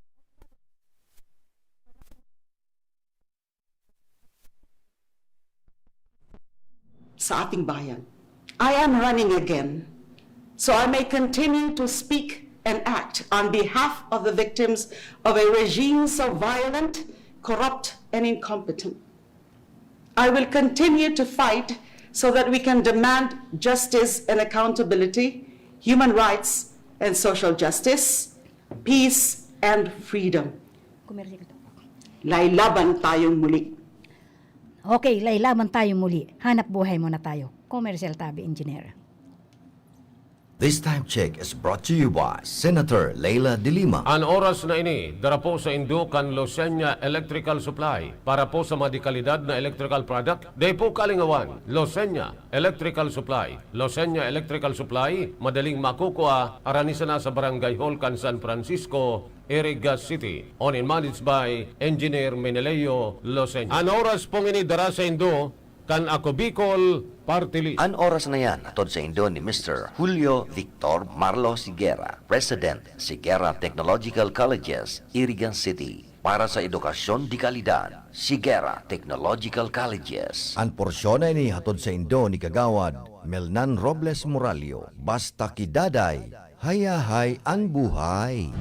sa ating bayan. I am running again, so I may continue to speak and act on behalf of the victims of a regime so violent, corrupt, and incompetent. I will continue to fight so that we can demand justice and accountability, human rights and social justice, peace and freedom. Commercial to. Lailaban tayong muli. Okay, lailaban tayong muli. Hanap buhay muna tayo. Commercial tabi, engineer. This time check is brought to you by Senator Leila de Lima. An oras na ini, dara po sa indo kan Losenya Electrical Supply. Para po sa mga dekalidad na electrical product, dai po kalingawan. Losenya Electrical Supply. Losenya Electrical Supply, madaling makukua, arani sana sa Barangay Hall kan San Francisco, Iriga City. Owned and managed by Engineer Meneleo Losenya. An oras pong ini dara sa indo kan Ako Bicol Party List. An oras na yan, hatod sa indo ni Mister Julio Victor Marlo Sigera, President, Sigera Technological Colleges, Iriga City. Para sa edukasyon de kalidad, Sigera Technological Colleges. An porsyon na ini hatod sa indo ni Kagawad Melnan Robles Moralio. Basta ki Daday, hayahay an buhay.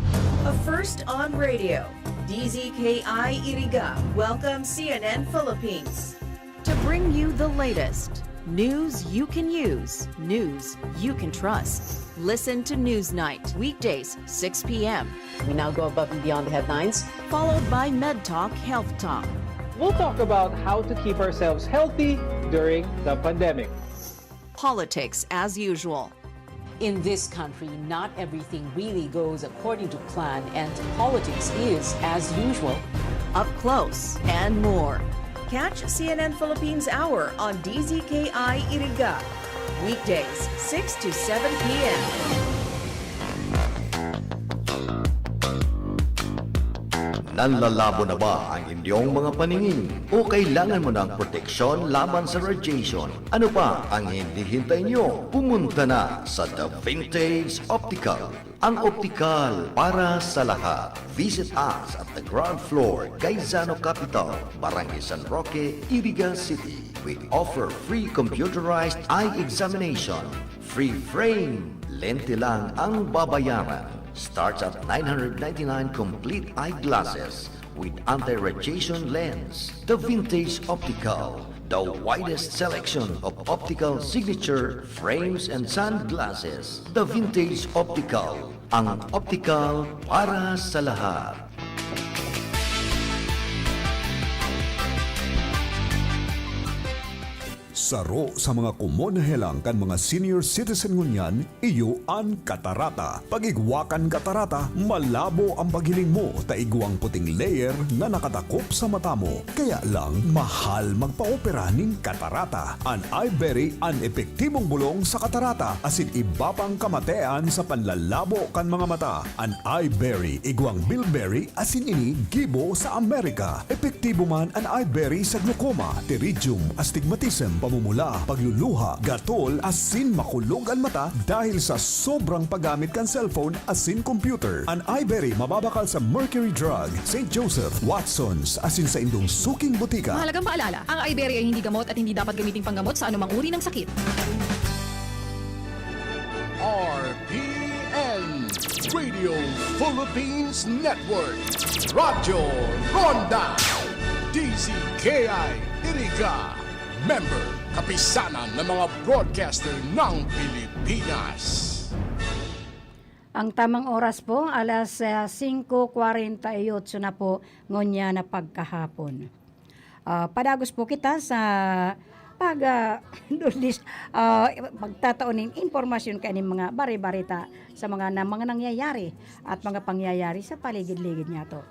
A first on radio. D Z K I Iriga welcomes C N N Philippines to bring you the latest news you can use, news you can trust. Listen to Newsnight, weekdays, six p.m. We now go above and beyond the headlines, followed by Med Talk Health Talk. We'll talk about how to keep ourselves healthy during the pandemic. Politics as usual. In this country, not everything really goes according to plan, and politics is, as usual, up close and more. Catch C N N Philippines Hour on D Z K I Iriga, weekdays, six to seven p.m. Nanlalabo na ba ang inyong mga paningin? O kailangan mo ng proteksyon laban sa radiation? Ano pa ang hinihintay nyo? Pumunta na sa The Vintage Optical, ang optikal para sa lahat. Visit us at the ground floor, Gaisano Capital, Barangay San Roque, Iriga City. We offer free computerized eye examination, free frame, lente lang ang babayaran. Starts at nine hundred ninety-nine complete eyeglasses with anti-radiation lens. The Vintage Optical, the widest selection of optical signature frames and sunglasses. The Vintage Optical, ang optical para sa lahat. Saro sa mga komon na helang kan mga senior citizen ngunyan, iyo an katarata. Pag igwa kan katarata, malabo an paghiling mo ta igwang puting layer na nakadakop sa mata mo. Kaya lang, mahal magpaopera nin katarata. An Iberry an epektibong bolong sa katarata asin iba pang kamatean sa panlalabo kan mga mata. An Iberry igwang bilberry asin ini gibo sa Amerika. Epektibo man an Iberry sa glaucoma, pterygium, astigmatism, pamumula, pagluluha, gatol, asin makulog an mata dahil sa sobrang paggamit kan cellphone asin computer. An Iberry mababakal sa Mercury Drug, Saint Joseph, Watson's, asin sa indong suking botika. Mahalagang paalala, ang Iberry ay hindi gamot at hindi dapat gamiting panggamot sa anumang uri ng sakit. R P N, Radio Philippines Network, Radyo Ronda, D Z K I Iriga, member, Kapisanan ng mga Broadcaster ng Pilipinas. Ang tamang oras po, alas, ah, singko kwarenta y otso na po ngunyan na pagkahapon. Ah, padagos po kita sa pag, ah, dudis-, ah, pagtatao nin impormasyon kaining mga bari-barita sa mga na, mga nangyayari at mga pangyayari sa paligid-ligid niyato.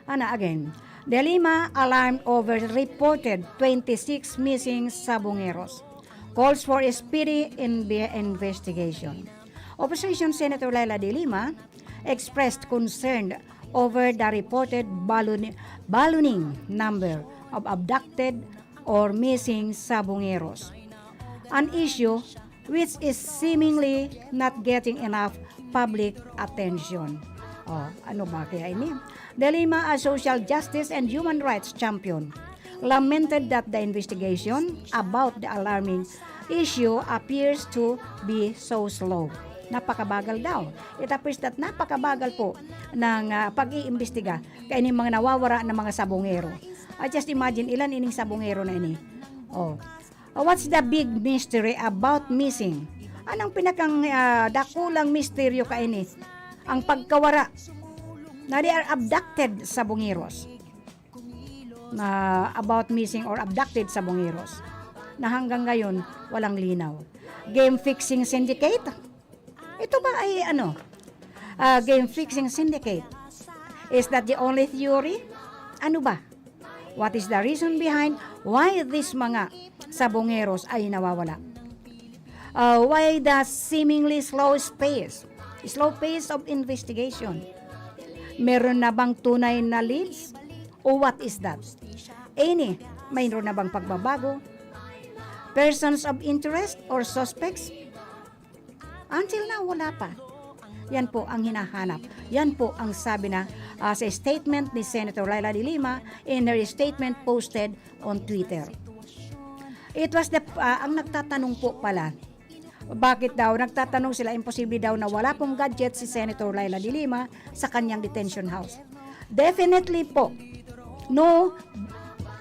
Ana, again, De Lima alarmed over reported twenty-six missing sabongeros. Calls for a speedy inve-, investigation. Opposition Senator Leila De Lima expressed concern over the reported ballooning, ballooning number of abducted or missing sabongeros, an issue which is seemingly not getting enough public attention. Oh, ano ba kaya ini? De Lima, a social justice and human rights champion, lamented that the investigation about the alarming issue appears to be so slow. Napakabagal daw. It appears that napakabagal po ng, ah, pag-iimbestiga kaining mga nawawara na mga sabongero. Ah, just imagine, ilan ining sabongero na ini? Oh. Ah, what's the big mystery about missing? Anong pinakang, ah, dakulang misteryo kaini? Ang pagkawara na they are abducted sabongeros. Na about missing or abducted sabongeros na hanggang ngayon walang linaw. Game fixing syndicate? Ito ba ay ano, ah, game fixing syndicate? Is that the only theory? Ano ba? What is the reason behind why this mga sabongeros ay nawawala? Ah, why the seemingly slow space, slow pace of investigation? Meron na bang tunay na leads? O what is that? Any, mayroon na bang pagbabago? Persons of interest or suspects? Until now, wala pa. Yan po ang hinahanap. Yan po ang sabi na, ah, sa statement ni Senator Leila de Lima in her statement posted on Twitter. It was the, ah, ang nagtatanong po pala, bakit daw, nagtatanong sila, imposible daw na wala pong gadget si Senator Leila de Lima sa kanyang detention house. Definitely po, no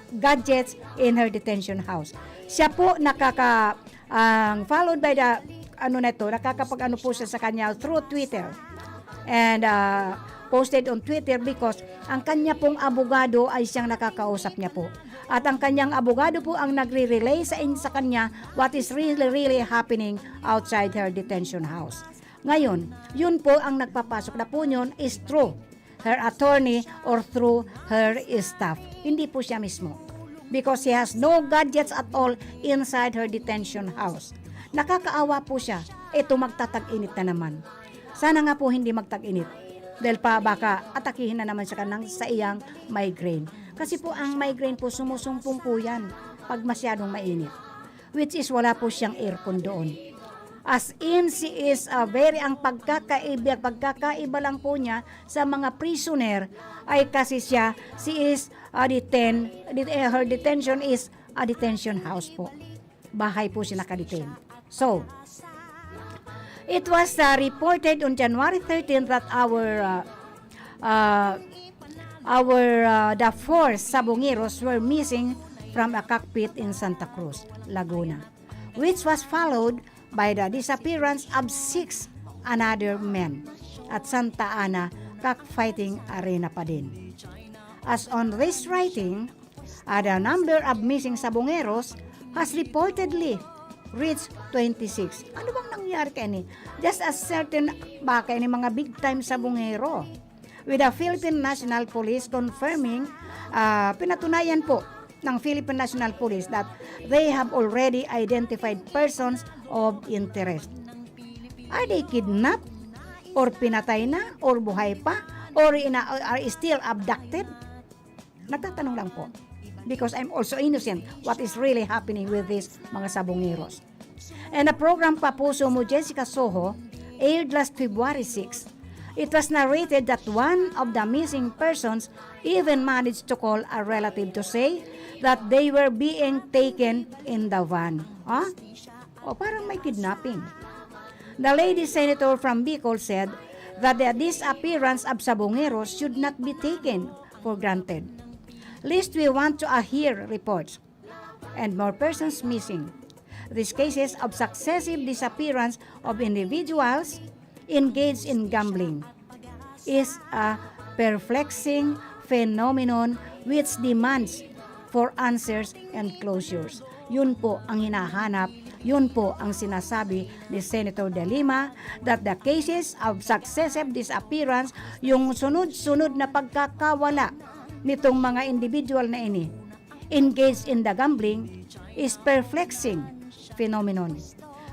gadgets in her detention house. Siya po nakaka-, ang followed by the, ano na ito, nakakapag-ano po siya sa kanya through Twitter. And, ah, posted on Twitter because ang kanya pong abogado ay siyang nakakausap niya po. At ang kanyang abogado po ang nagre-relay sa in-, sa kanya what is really, really happening outside her detention house. Ngayon, yun po ang nagpapasok na po yun is through her attorney or through her staff. Hindi po siya mismo. Because he has no gadgets at all inside her detention house. Nakakaawa po siya. Ito, magtatag-init na naman. Sana nga po hindi magtag-init. Dahil pa baka atakihin na naman siya kanang sa iyang migraine. Kasi po ang migraine po sumusumpong po yan pag masyadong mainit. Which is wala po siyang aircon doon. As in, she is a very, ang pagkakaiba, pagkakaiba lang po niya sa mga prisoner ay kasi siya, she is a deten-, det-, eh, her detention is a detention house po. Bahay po siya nakadetain. So, it was, uh, reported on January thirteen that our, uh, uh, our, uh, the four Sabongeros were missing from a cockpit in Santa Cruz, Laguna, which was followed by the disappearance of six another men at Santa Ana Cockfighting Arena pa din. As on this writing, uh, the number of missing Sabongeros has reportedly reached twenty-six. Ano bang nangyari kaini? Just a certain, baka ini mga big time Sabongero. With the Philippine National Police confirming, ah, pinatunayan po ng Philippine National Police that they have already identified persons of interest. Are they kidnapped? Or pinatay na? Or buhay pa? Or ina-, are still abducted? Nagtatanong lang po. Because I'm also innocent what is really happening with these mga Sabongeros. And a program pa po, Sumo Jessica Soho, aired last February six. It was narrated that one of the missing persons even managed to call a relative to say that they were being taken in the van. Ha? O, parang may kidnapping. The lady senator from Bicol said that the disappearance of Sabongeros should not be taken for granted. Least we want to, uh, hear reports and more persons missing. These cases of successive disappearance of individuals engaged in gambling is a perplexing phenomenon which demands for answers and closures. Yun po ang hinahanap, yun po ang sinasabi ni Senator De Lima, that the cases of successive disappearance, yung sunod-sunod na pagkakawala nitong mga individual na ini, engaged in the gambling is perplexing phenomenon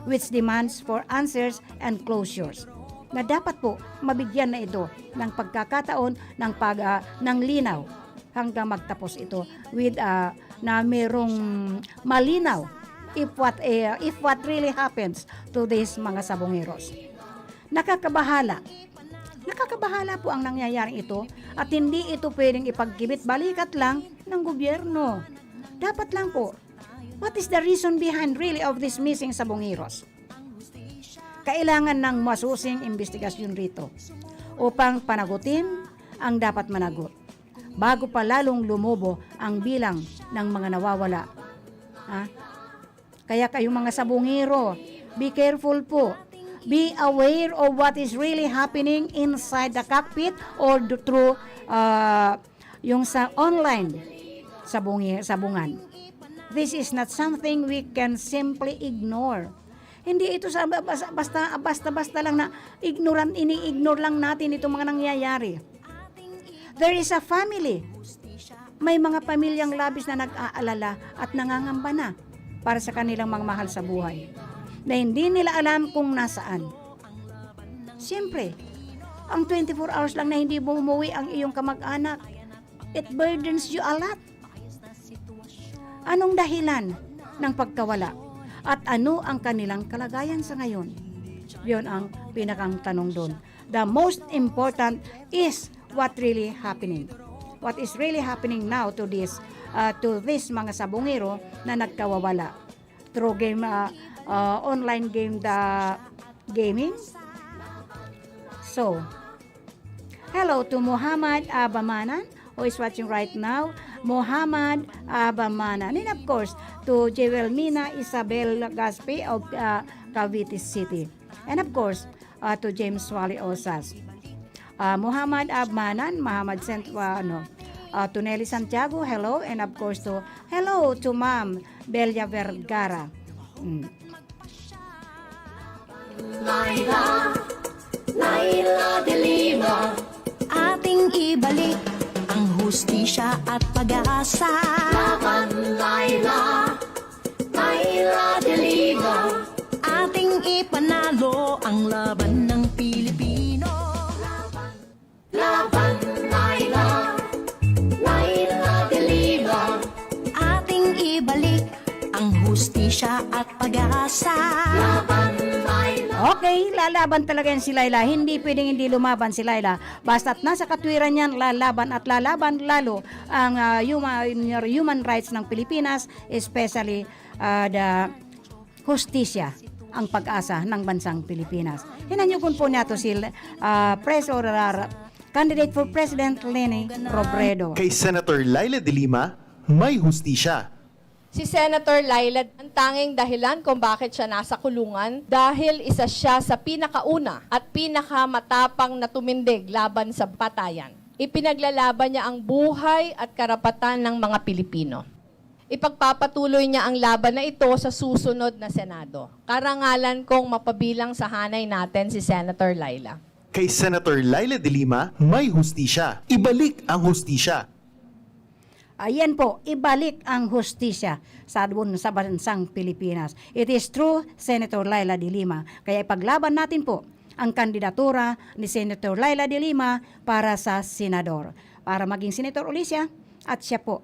which demands for answers and closures, na dapat po mabigyan na ito ng pagkakataon ng pag-, ah, ng linaw hanggang magtapos ito with, ah, na merong malinaw if what, eh, if what really happens to these mga Sabongeros. Nakakabahala. Nakakabahala po ang nangyayaring ito at hindi ito pwedeng ipagkibit balikat lang ng gobyerno. Dapat lang po, what is the reason behind really of this missing Sabongeros? Kailangan ng masusing imbestigasyon rito upang panagutin ang dapat managot bago pa lalong lumobo ang bilang ng mga nawawala. Ha? Kaya kayong mga Sabongero, be careful po. Be aware of what is really happening inside the cockpit or do-, through, ah, yung sa online Sabongi-, Sabungan. This is not something we can simply ignore. Hindi ito sa bas-, basta, basta-basta lang na ignoran-, ini-ignore lang natin itong mga nangyayari. There is a family. May mga pamilyang labis na nag-aalala at nangangamba na para sa kanilang mga mahal sa buhay na hindi nila alam kung nasaan. Siyempre, ang twenty-four hours lang na hindi mo umuwi ang iyong kamag-anak, it burdens you a lot. Anong dahilan ng pagkawala? At ano ang kanilang kalagayan sa ngayon? Yun ang pinakang tanong doon. The most important is what really happening. What is really happening now to this, uh, to this mga sabungero na nagkawawala through game, uh, uh, online game, the gaming? So, hello to Muhammad Abamanan, who is watching right now. Muhammad Abamanan. And of course, to Jewelmina Isabel Gaspi of, uh, Cavite City. And of course, uh, to James Wally Osas. Uh, Muhammad Abmanan, Muhammad Sent-, uh, ano, uh, to Nelly Santiago, hello. And of course, to, hello to Ma'am Belia Vergara. Mm. Laila, Laila de Lima. Ating ibalik ang hustisya at pag-asa. Laban, Laila, Laila de Lima. Ating ipanalo ang laban ng Pilipino. Laban, Laila, Laila de Lima. Ating ibalik ang hustisya at pag-asa. Laban, Laila. Okay, lalaban talaga yan si Laila. Hindi pwedeng hindi lumaban si Laila. Basta't nasa katwiran yan, lalaban at lalaban lalo ang, ah, human, human rights ng Pilipinas, especially, ah, the hustisya ang pag-asa ng bansang Pilipinas. Hinanyogon po niya to si, ah, Pres-, or, ah, candidate for President Leni Robredo. Kay Senator Laila de Lima, may hustisya. Si Senator Laila ang tanging dahilan kung bakit siya nasa kulungan dahil isa siya sa pinakauna at pinakamatapang na tumindig laban sa patayan. Ipinaglalaban niya ang buhay at karapatan ng mga Pilipino. Ipagpapatuloy niya ang laban na ito sa susunod na Senado. Karangalan kong mapabilang sa hanay natin si Senator Laila. Kay Senator Laila de Lima, may hustisya. Ibalik ang hustisya. Ayan po, ibalik ang hustisya sa, sa bansang Pilipinas. It is true, Senator Laila de Lima. Kaya ipaglaban natin po ang kandidatura ni Senator Laila de Lima para sa senador. Para maging senator uli siya, at siya po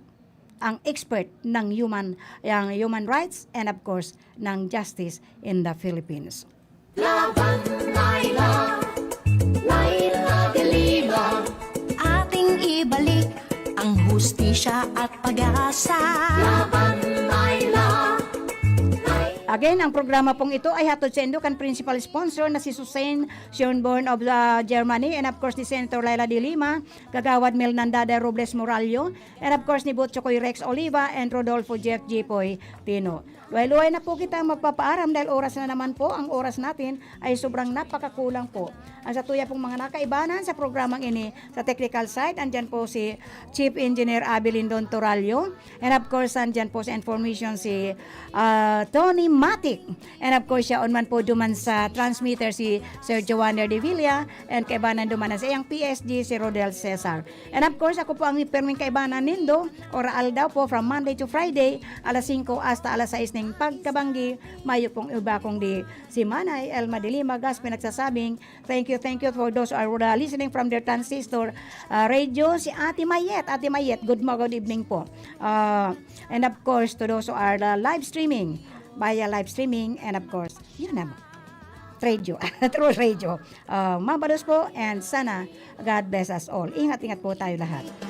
ang expert ng human, ang human rights and of course, ng justice in the Philippines. Laban, Laila, Laila de Lima. Ating ibalik ang hustisya at pag-asa. Laban, Laila, Laila. Again, ang programa pong ito ay hatod sa indo kan principal sponsor na si Susanne Schönborn of, uh, Germany, and of course ni Senator Laila de Lima, Kagawad Mel Nandada Robles Morallo, and of course ni Butchokoy Rex Oliva and Rodolfo Jeff Jipoy Tino. Luhay-luhay na po kita magpapaaram dahil oras na naman po, ang oras natin ay sobrang napakakulang po. Ang satuya pong mga nakaibanan sa programang ini, sa technical side, andyan po si Chief Engineer Abby Lindon Torallo, and of course, andyan po sa information si, ah, Tony Matic, and of course, siya man po duman sa transmitter si Sir Joander de Villa, and kaibanan duman na sa iyang P S G si Rodel Cesar. And of course, ako po ang perming kaibanan nindo, ora aldaw po, from Monday to Friday, alas singko hasta alas sais ning pagkabanggi. Mayo pong iba kundi si Manay Elma de Lima Gaspi nagsasabing, "Thank you, thank you for those who are, uh, listening from their transistor, uh, radio." Si Ate Mayet, Ate Mayet, good mo-, good evening po. Uh, and of course, to those who are, uh, live streaming, via live streaming, and of course, yun na, radio, through radio. Uh, mabalos po, and sana God bless us all. Ingat-ingat po tayo lahat.